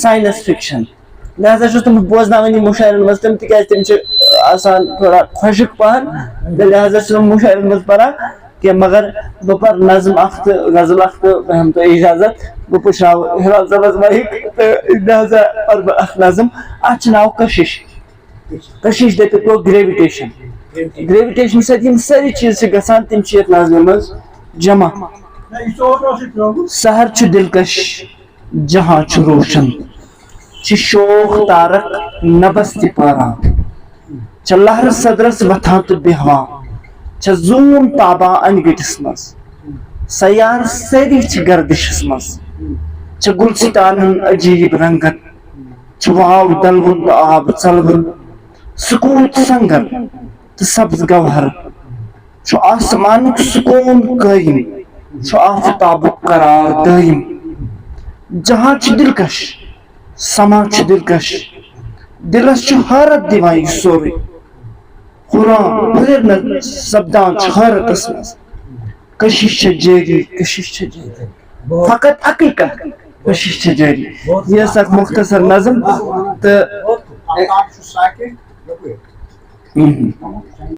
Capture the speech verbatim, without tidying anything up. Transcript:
Science fiction. لہذا چھُس نہٕ بہٕ بوزناوان یہِ مُشاعرن منٛز تِم، تِکیازِ تِم چھِ آسان تھوڑا خۄشک پہن، تہٕ لہذا چھُس نہٕ مُشاعرن منٛز پران کینٛہہ۔ مگر بہٕ پرٕ نظم اکھ تہٕ غزل اکھ تہٕ مےٚ ہٮ۪متو اجازت، بہٕ پُشراوٕ ہلال صٲبس مایِک، تہٕ لہذا پرٕ بہٕ اکھ نظم۔ اتھ چھُ ناو کشش۔ کشش دٔپِتھ گوٚو گریویٹیشن۔ گریویٹیشن سۭتۍ یِم سٲری چیٖز چھِ گژھان، تِم چھِ یتھ نظمہِ منٛز جمع۔ سحر چھُ دلکش، جہاں چھُ روشن، چھِ شوخ تارک نبس تہِ پاران، چھِ لہرٕ صدرس وتھان تہٕ بیہوان، چھِ زوٗن تابان انہِ گٔٹِس منٛز، سیارٕ سٲری چھِ گردشس منٛز، چھِ گُلستانن عجیٖب رنگت، چھِ واو دلوُن تہٕ آب ژلوُن، سکوٗت سنگر تہٕ سبز گوہر، چھُ آسمانُک سکوٗن قٲیِم، چھُ آفتابُک قرار دٲیِم۔ جہاں چھُ دلکش، سما چھُ دلکش، دلس چھُ حٲرت دِوان یہِ سورُے۔ ہُران ہُرٮ۪ر نہٕ سپدان چھُ حٲرتس منٛز۔ کشش چھےٚ جٲری، کشش چھےٚ جٲری۔ فقط اکٕے کتھ، کشش چھےٚ جٲری۔ یہِ ٲس اکھ مختصر نظم تہٕ